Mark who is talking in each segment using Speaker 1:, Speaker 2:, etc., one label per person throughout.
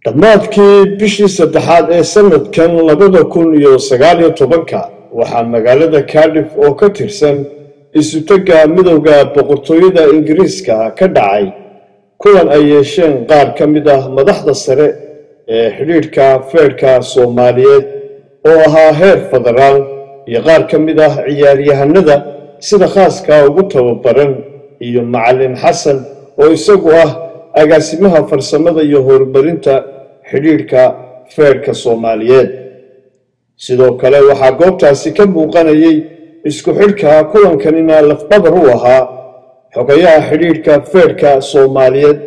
Speaker 1: Dhammaadkii bishii saddexaad ee sanadkan 2019-ka waxaa magaalada Cardiff oo ka tirsan isutagga Midowda Boqortooyada Ingiriiska ka dhacay kulan ay yeesheen qaar ka mid ah madaxda sare ee xidhiidhka feerhka Soomaaliyeed oo ahaa heer federaal iyo qaar ka mid ah ciyaaryahanada sida khaaska ugu tababaran iyo Macalin Xasan oo isagu ah agaasimaha farsamada iyo horumarinta xidhiidhka feerhka Soomaaliyeed. Sidoo kale waxaa goobtaasi ka muuqanayay isku xidhka kulankanina lafdhabar u ahaa xogayaha xidhiidhka feerhka Soomaaliyeed,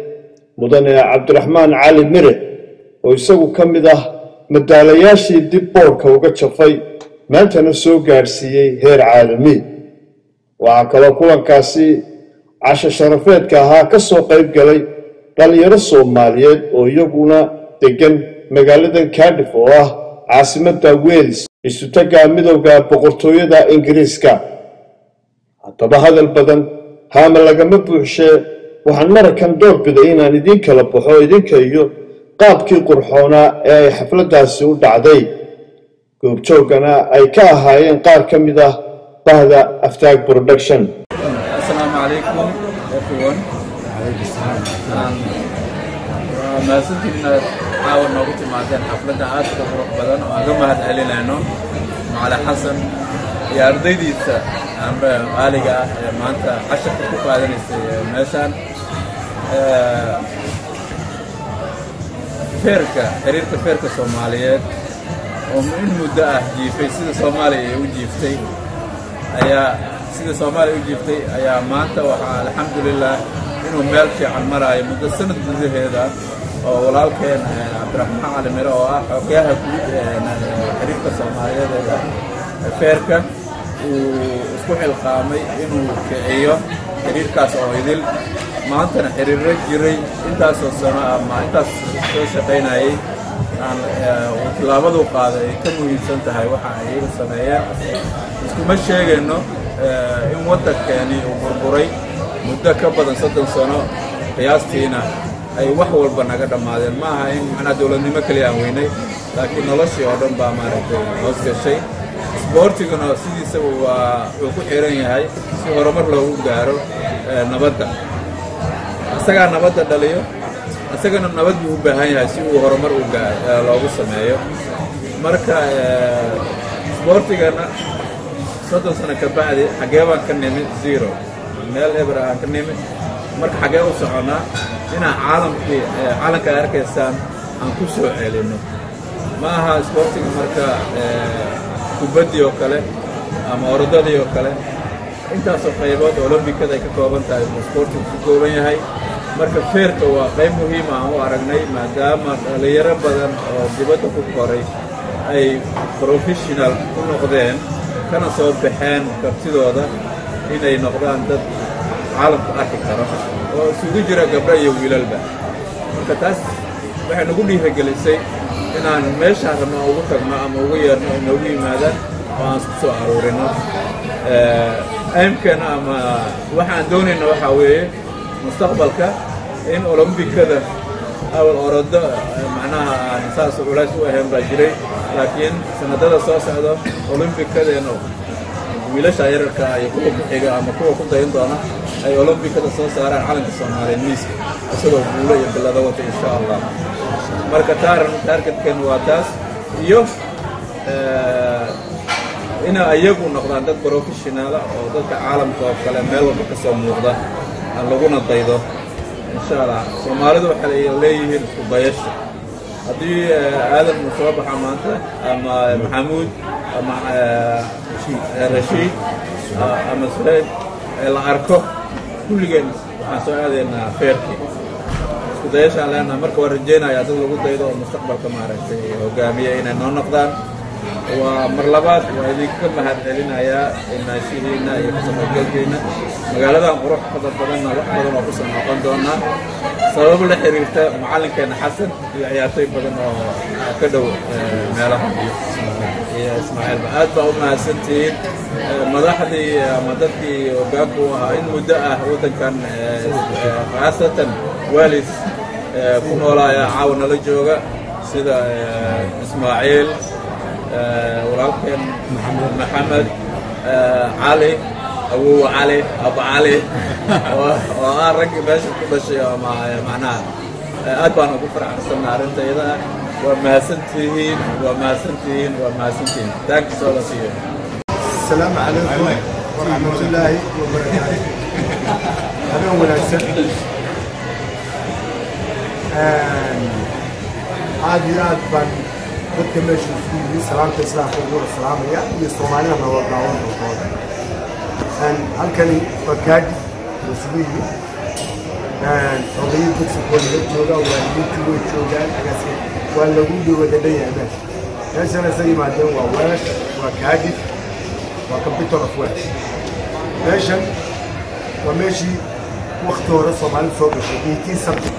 Speaker 1: Mudane Cabdiraxmaan Cali Mire, oo isagu ka mid ah madaalayaashii dib boorka uga jafay maantana soo gaadhsiiyey heer caalami. Waxaa kaloo kulankaasi casho sharafeedka ahaa ka soo qayb galay dhalinyaro Soomaaliyeed oo iyaguna degan magaalada Cardiff oo ah caasimadda Wales, isutagga Midowda Boqortooyada Ingiriiska. Haddaba hadal badan haama lagama buuxshee, waxaan marakan door biday inaan idiin kala baxo idinka iyo qaabkii qurxoonaa ee ay xafladdaasi u dhacday, goobjooggana ay ka ahaayeen qaar ka mid ah bahda Aftaag Production.
Speaker 2: Assalamu alaikum, everyone. Waa mahadsantiin inaad caawa noogu timaadeen xafladda aadka qurux badan oo aan ga mahad celinayno Macalin Xasan iyo ardaydiisa amba qaaliga ah ee maanta casharka ku qaadanaysay meeshaan. Feerka, xiriirka feerka Soomaaliyeed oo in muddo ah jiifay sida Soomaaliya ay u jiiftay ayaa sida Soomaaliya u jiiftay ayaa maanta waxaa alxamdulilah inuu meel fiican maraayo muddo sanad gudaheeda, oo walaalkeen Cabdiraxmaan Cali Mire oo ah xogayaha guud ee xiriirka Soomaaliyeed ee feerka uu isku xilqaamay inuu kiciyo xiriirkaas oo idil. Maantana xiriiro jiray intaasoo sano ama intaas soo shaqaynayay aan uu tillaabadu qaaday ay ka muhiimsan tahay waxa ay iyagu sameeyeen. Iskuma sheegayno in waddankeeni uu burburay muddo ka badan 30 sano qiyaastiina, ay wax walba naga dhammaadeen. Ma aha in macnaha dowladnimo keliya aan weynay, laakiin noloshii oo dhan baa maaragtay hoos gashay. Isboortiguna sidiisaba waa wuxuu ku xiran yahay si horumar loogu gaaro nabadda. Isagaa nabadda dhaliyo, isagana nabad buu u baahan yahay si uu horumar u loogu sameeyo. Marka isboortigana 30 sano ka bacdi xaggee baan ka nimid? Zero, meel eber aan ka nimid. Marka xaggee u soconnaa? Inaan caalamkii caalamka ay arkaysaan aan ku soo celinno. Ma aha isboortiga marka kubaddii oo kale ama orodadii oo kale, intaasoo qaybood olombikada ay ka kooban tahay buu isboortigu ka kooban yahay. Marka feerka waa qayb muhiima aan u aragnay, maadaama dhalinyaro badan oo dibadda ku koray ay professional ku noqdeen kana soo baxeen kartidooda inay noqdaan dad caalamku arki karo oo isugu jira gabdho iyo wiilalba. Marka taas waxay nagu dhiirigelisay inaan meeshaan rabno ugu tagno ama ugu yeerno ay noogu yimaadaan oo aan isku soo aruurino. Aimkeena ama waxaan doonayna waxaa weeye mustaqbalka in olombikada awal orodo macnaha aan saas culays u ahayn baa jiray, laakiin sanadada soo socda olombikadeena wiilasha yararka iyo kuwa ku xiga ama kuwa ku dayan doona ay olombikada soo saaraan calanka Soomaaliyeed miiska isagoo guulo iyo bilado wata, insha Allah. Marka targetkeenu waa taas iyo ina iyagu noqdaan dad professional ah oo dadka caalamka oo kale meel walba ka soo muuqda laguna daydo. Insha Allah Soomaalidu waxay leeyihiin isku dayasho. Haddii Aadan uu soo baxa maanta ama Maxamuud ama Rashiid ama Suhayb la arko, kulligeen waxaan soo aadaynaa feerkii, isku dayashaan leenaha. Marka waan rajaynayaa dad lagu daydo oo mustaqbalka maaragtay hogaamiya inay noo noqdaan. Waa mar labaad waa idinka mahad celinayaa imaanshihiina iyo kasoo qaybgalkiina magaaladan quruxda badanna. Wax badan oo kusoo noqon doonaa sababo la xiriirta macallinkeena Xasan iyo ciyaartoy badan oo ka dhow meelaha iyo Ismaaciilba. Aad baa u mahadsantihiin madaxdii ama dadkii hoggaanka u ahaa in muddo ah waddankan, khaasatan Wales ku noolaaya, caawa nala jooga, sida Ismaaciil, walaalkeen Maxamed Cali, awowa Cali, Abu Cali, oo ah raggii meesha ku dhashay ama macnaha. Aad baan ugu faraxsanna arrintayda ah. Waa mahadsantihiin, waa mahadsantihiin, waa mahadsantihiin. Thanks all of you.
Speaker 3: السلام عليكم ورحمة الله وبركاته. Habeen wanaagsan. Aad iyo aad baan dadka meesha isku yimi salaamta Islaamka ugu wada salaamaya iyo Soomaalida nabad daawan doontoona. Halkani waa Cardiff la isugu yimi. Odayo boxing waa laga joogaa, waalidiintu way joogaan, agaasi waa lagu wada dhan yahay meesha. Meeshana isa yimaadeen waa Welsh, waa Cardiff, waa capital of Wales. Meeshan waa meeshii wakti hore Soomaalidu soo gashay, 18 something,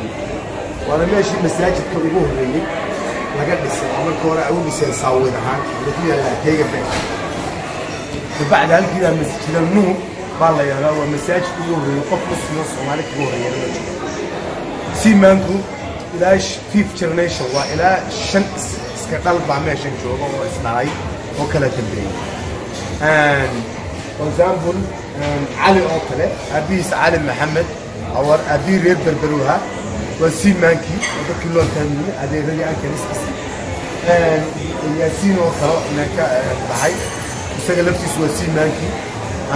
Speaker 3: waana meeshii masaajidka ugu horreeyey laga dhisay oo marka hore ay u dhiseen saawid ahaan, wuxuu ku yaallaa Tayga Bay. Kabacdi halkii Masjid Al Nuur baa la yidhahdaa, waa masaajidka ugu horreeyey qof Muslim oo Soomaali kaga horreeyana ma jiro. Seamanku ilaa fifth generation, waa ilaa shan iska dhal baa meeshan jooga oo isdhalay oo kala dambeeyey. For example, Cali oo kale, aabihiis Cali Maxamed awar, aabbihii reer Berberuha, waa seamankii oo dadkii loo taamiyey, adeeradii ankaliskiisi. Yaasiin oo kale ka baxay, isaga laftiisu waa seamankii.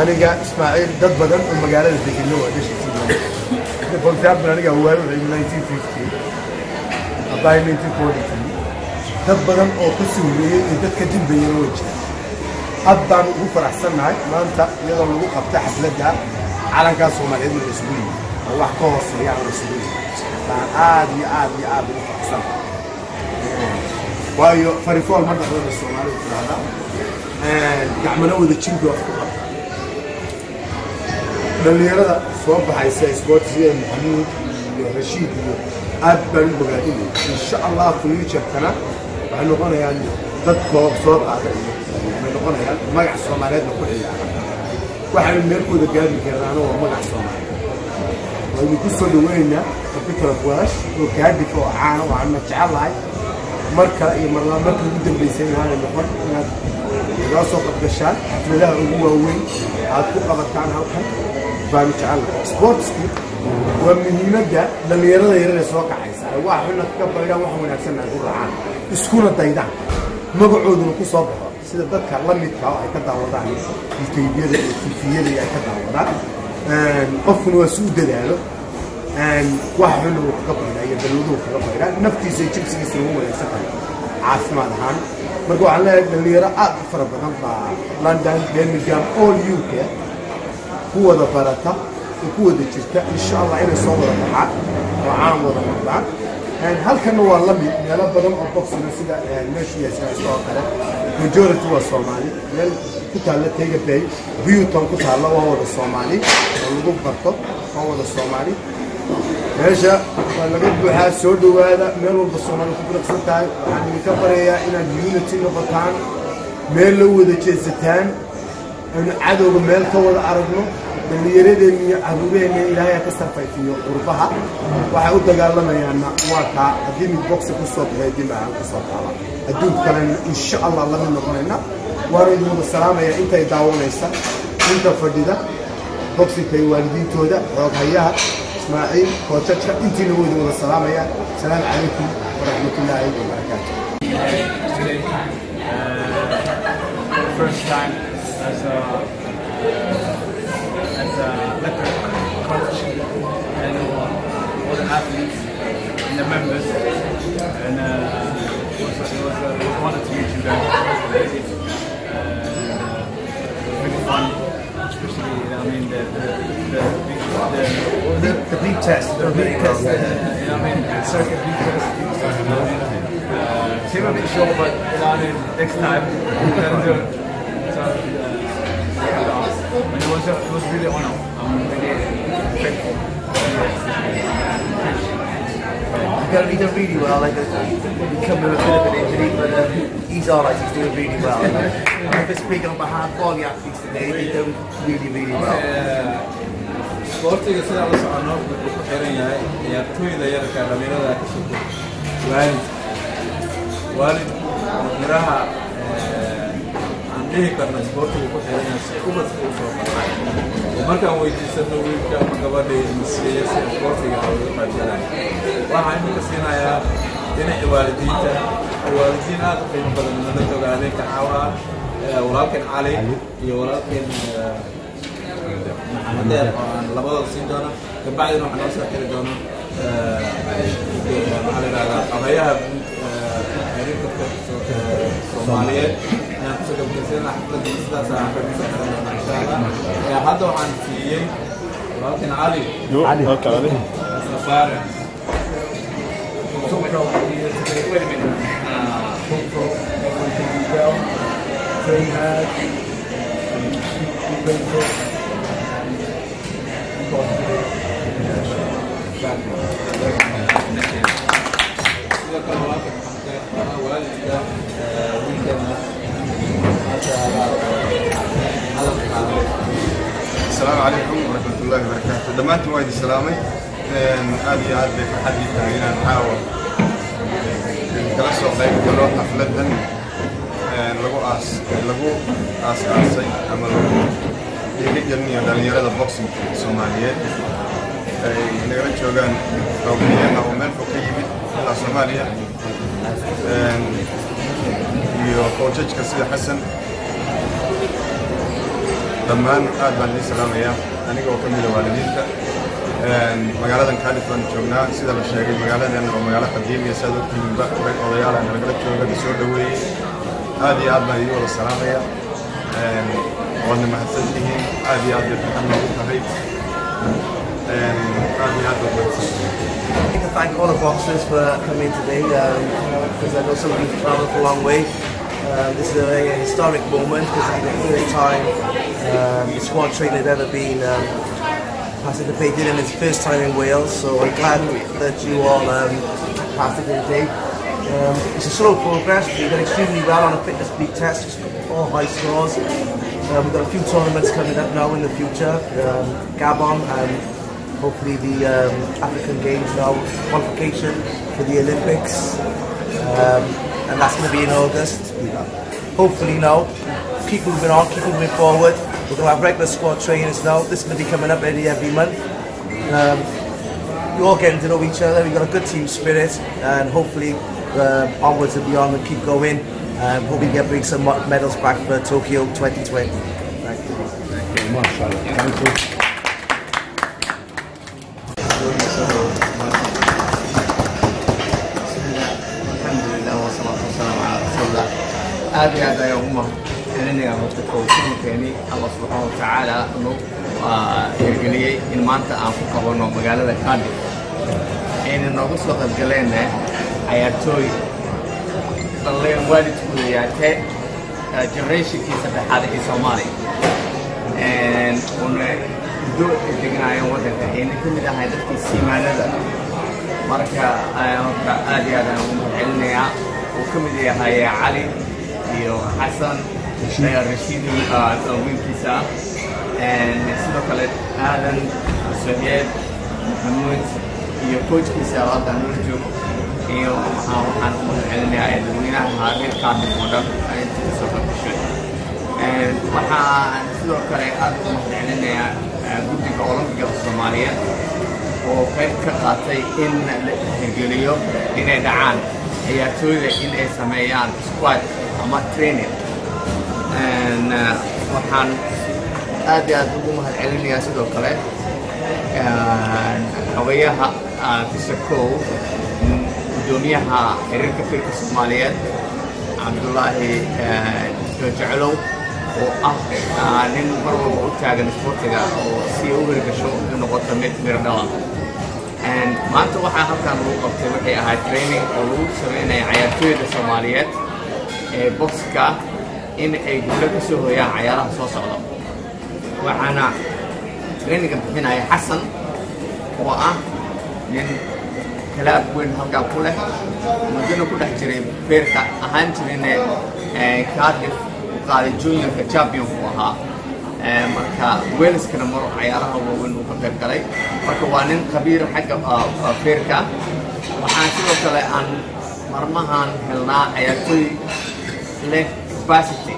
Speaker 3: Aniga, Ismaaciil, dad badan oo magaalada deganna waa dhashay seamanki. For example, aniga waa wuxuu 1950, abahay 1943. Dad badan oo ka sii horreeyey iyo dad ka dambeeyena way jiraan. Aad baan ugu faraxsannahay maanta iyadoo lagu qabtay xafladda calankaa Soomaaliyeed la isugu yimi oo wax ka hooseeya aan la isugu yimi baan aad iyo aad iyo aad ugu faraxsannahay, waayo farifool ma dhaqdada Soomaalidu tiraahda, gacmana wada jirka wax ku qabta. Dhallinyarada soo baxaysa sportsiga, Maxamuud iyo Rashiid iyo aad baan u bogaadinaya. Insha Allah future-kana waxay noqonayaan dad koob soo qaada iyo waxay noqonayaan magac Soomaaliyeedna ku ciyaara. Waxaynu meel ku wada gaari karnaana waa magac Soomaaliyeed. Waynu ku soo dhaweynaynaa capital of Welsh oo Cardiff oo caana. Waxaana jecelahay mar kale iyo mar laba markii ugu dambeysay inaanay noqon inaad naga soo qabgashaan xafladaha ugu waaweyn aad ku qabataan halkan baanu jecelnahay. Sportsku waa muhiimadda dhallinyarada yarare soo kacaysa ay wax xunna ka baydhaan, wax wanaagsanna ay ku raacaan, iskuna daydaan, magacooduna ku soo baxo sida dadka la midka oo ay ka daawadaan youtubeyada iyo TVyada iyo ay ka daawadaan. Qofkuna waa si u dadaalo, wax xunna uu kaga baydhaa iyo balwaduhu kaga baydhaa, naftiisa iyo jibsigiisa ugu wanaagsan tahay caafimaad ahaan. Marka waxaan leeyahay dhalinyaro aad u fara badan baa London, Birmingham, all UK ku wada barata oo ku wada jirta. Insha Allah inay soo wada baxaan oo caan wada noqdaan. Halkanna waa la mid, meelo badan oo boxina sida meeshu yaasisto oo kale, majority waa Soomaali. Meel ku taalla Tega Bay, Buton ku taalla, waa wada Soomaali oo lagu barto, waa wada Soomaali. Meesha waa laga buuxaa. Soo dhowaada, meel walba Soomaali ku firiqsan tahay. Waxaan idinka baryayaa inaad unity noqotaan, meel la wada jeesataan, aynu cadowga meel ka wada aragno. Dhallinyaradeenna iyo carruuraheenna Ilaahay ha ka sarfayfiyo qurbaha waxay u dagaalamayaanna waa kaa. Haddii mid boxi ku soo baxay, haddii maahan ku soo taaba, adduunka kalena insha Allah la mid noqonayna. Waana idin wada salaamaya intay daawanaysa, inta fadhida, boxingka iyo waalidiintooda, xooghayaha Ismaaciil, coachajka, intiina wuu idin wada salaamaya. Asalaamu calaykum waraxmatullaahi wabarakaatu.
Speaker 4: Today, for the first time as a letter coach and all
Speaker 2: I mean, the
Speaker 4: The bleep test.
Speaker 2: The bleep test. You know what I mean? The circuit bleep test. You know what I mean? Came a bit short, but you know what I mean, next time we're gonna do it. So, yeah, it was really honor. I'm really thankful.
Speaker 4: He done really well. Like, he come with a bit of an injury, but he's all right. He's doing really well. And I can speak on behalf of all the athletes today. They've done really, really well.
Speaker 2: Isboortiga sidaa la socono wuxuu ku xiran yahay ciyaartooyda yarka dhalinyarada ka soko waalidka. Waalidku miraha aan dhihi karno isboortigu ku xiran yahay si ubadka u soo baxay oo markaan weydiisano wiilka ama gabadha masiiya si isboortiga uga qaybgalayo, waxaa iminka siinayaa dhinaci waalidiinta oo waalidiin aad u qiimo badan nala jooga habeenka caawa ah, walaalkan Cali iyo walaalkan Maxamed Deer oo aan labadooda siin doono. Kabacdina waxaan noo soo xiri doono, maxaa la yidhahdaa, xogeyaha guud xiriirka Soomaaliyeed ayaan kusoo gabagaysanaa xafladda. Sidaas aan kusoo xiran doonaa, insha Allah. Hadda waxaan siiyey walaalkan Cali.
Speaker 1: Ali. Ali.
Speaker 2: Safaare.
Speaker 4: So proud to be here today.
Speaker 2: Wait a minute.
Speaker 4: Hopeful everyone can do well, train hard, and keep grateful, and be positive.
Speaker 2: Sidoo kale walaalka Maxamed Deer, waalidka wiilkana, maasha Allah, hadalka qaaday.
Speaker 3: Asalaamu calaykum waraxmat ullaahi wabarakaatu. Dhammaantiin waa idin salaamay. Aad iyo aad bay farxad ii tahay inaan caawa kala soo qayb galo xafladan lagu aas-aasay ama lagu dhiirigelinayo dhallinyarada boxing Soomaaliyeed, ay nagala joogaan xoogniyaha oo meel fog ka yimid ilaa Soomaaliya iyo coachajka sida Xasan. Dhammaan aad baan idiin salaamayaa aniga oo ka mida waalidiinta. Magaaladan Cardiff baan joognaa. Sida la sheegay, magaaladan waa magaalo qadiimiya, siaad ogtihiinba. Rag odayaala nagala jooga, na soo dhoweeyey. Aad iyo aad baan idiin wada salaamaya, waadna mahadsan tihiin. Aad iyo aad bay farxad noogu tahay. Aad iyo aad baad mahadsantihiin.
Speaker 4: I'd like to thank all the boxers for coming today because I know some of you have travelled a long way. This is a very historic moment because it's the first time the squad training has ever been participated in. It's first time in Wales, so I'm glad that you all participated today. It's a slow progress, but we've done extremely well on a fitness bleep test, all high scores. We've got a few tournaments coming up now in the future, Gabon and hopefully the African Games now, qualification for the Olympics, and that's going to be in August. Hopefully now, keep moving on, keep moving forward. We're going to have regular squad trainers now. This is going to be coming up every month. You're all getting to know each other. We've got a good team spirit, and hopefully onwards and beyond and keep going. Hope we can bring some medals back for Tokyo 2020. Thank you.
Speaker 1: MashaAllah. Thank you.
Speaker 5: Alxamdulilah wasalaatu wasalaamu calaa rasuulillah. Aad iyo aad ayaan ugu mahadcelinayaa horta kowshankeeni Allah subxaana watacaala nu hirgeliyey in maanta aan ku qabano magaalada Cardiff, ayna nooga soo qaybgaleen cayaartooy dhalleen waalidkooda yaatee generationkii saddexaad ee Soomaaliya una muddo ay deganaayeen waddanka, ayna ka mid ahay dadkii siimaanada. Marka horta aad iyo aad ayaan ugu mahadcelinayaa, uu ka mid yahay Cali iyo Xasan Rashiid wiilkiisa ah, sidoo kale Aadan Soheeb Maxamuud iyo coachkiisa oo hadda nala joogo. Iyo waxaan u mahadcelinayaa dadweynaha reer Cardiff oo dhan inta kasoo qayb gashay. Waxaan sidoo kale aad ugu mahadcelinayaa guddiga Olombigada Soomaaliyeed oo qayb ka qaatay in la hirgeliyo inay dhacaan ciyaartooyda in ay sameeyaan squad ama training. Waxaan aad iyo aad ugu mahadcelinayaa sidoo kale xogayaha bisha kow, guddoomiyaha xiriirka firka Soomaaliyeed, Cabdullaahi Jeclow, Oo ah nin mar walba u taagan isboortiga oo si u hirgasho u noqoto mid miro dhala. Maanta waxaa halkan lagu qabtay waxay ahayd training oo lagu sameynaya cayaartooyda Soomaaliyeed ee boxka in ay guulo ka soo hooyaan cayaaraha soo socda. Waxaana traininga bixinaya Xasan oo ah nin club weyn halkaa ku leh, muddona ku dhex jiray feerka, ahaan jirine Cardiff u qaaday juniorka championku ahaa. Marka Waleskana mar cayaaraha waaweyn uu ka qayb galay. Marka waa nin khabiir xagga feerka. Waxaan sidoo kale aan marmahan helnaa cayaartooy leh capacity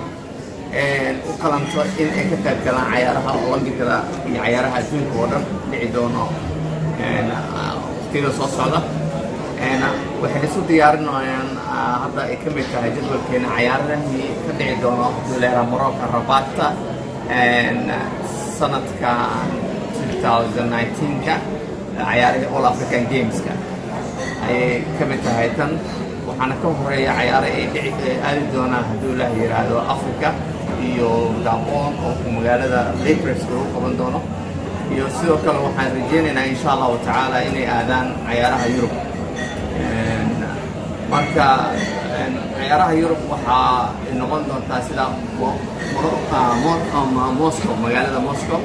Speaker 5: u qalanto in ay ka qayb galaan cayaaraha Olombikada iyo cayaaraha adduunka oo dhan dhici doono waqtiyada soo socda. Waxay isu diyaarinayaan hadda ay ka mid tahay jadwalkeena cayaarahii ka dhici doono duleera Morocco, Rabata, sanadka 2019-ka, cayaarihii All African Gameska ayay ka mid tahay tan. Waxaana ka horeeya cayaaro ay dhici aadi doonaan hadduu Ilaah yidhaahdo Africa iyo Gabon oo magaalada Libreville lagu qaban doono. Iyo sidoo kale waxaan rajeynaynaa, insha Allahu tacaala, inay aadaan cayaaraha Yurub. Marka cayaaraha Yurub waxaa noqon doontaa sida Moscow, magaalada Moscow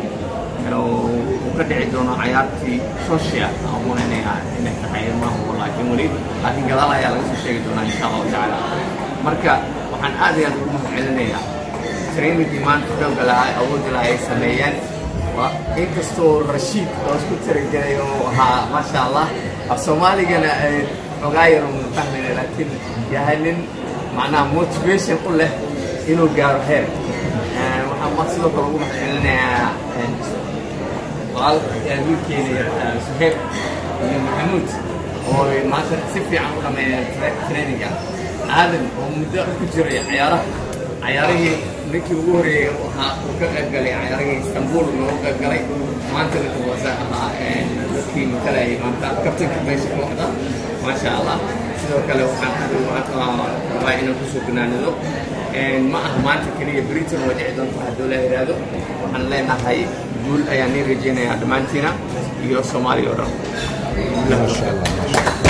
Speaker 5: uu ka dhici doono cayaartii Russia aan umalaynaya inay tahay, ma hubo laakiin weli, laakiin gadaal ayaa laga soo sheegi doonaa, insha Allahu tacaala. Marka waxaan aad iyo aad ugu mahadcelinayaa trainingkii maanta xoogga lahaa, awoodda lahaa ay sameeyeen. Waa inkastoo Rashiid oo isku tiragelay oo ahaa, maasha Allah, af Soomaaligana ay xogaa yar uuna fahmayna, laakiin yahay nin macnaha motivation u leh inuu gaaro heer. Waxaan mar sidoo kale ugu mahadcelinayaa walaal wiilkeena yar Suheyb iyo Maxamuud oo maanta si fiican u dhameeyeen traininga. Aadan oo muddo ku jiray cayaaraha, cayaarihii ninkii ugu horreeyey waxaa uu ka qayb galay cayaarihii Istanbul loogu qayb galay, maantana wasa ahaa dadkii matalayay, maanta kabtanka meesha kooxda, maasha Allah. Sidoo kale waxaan aad rabaa inaan kusoo gunaanado, ma aha maanta keliya, Britain way dhici doonta hadduu la yidhaahdo. Waxaan leenahay guul ayaan nii rajeynayaa dhammaantiina iyo Soomaaliya oo dhan.
Speaker 1: Maasha Allah, maasha.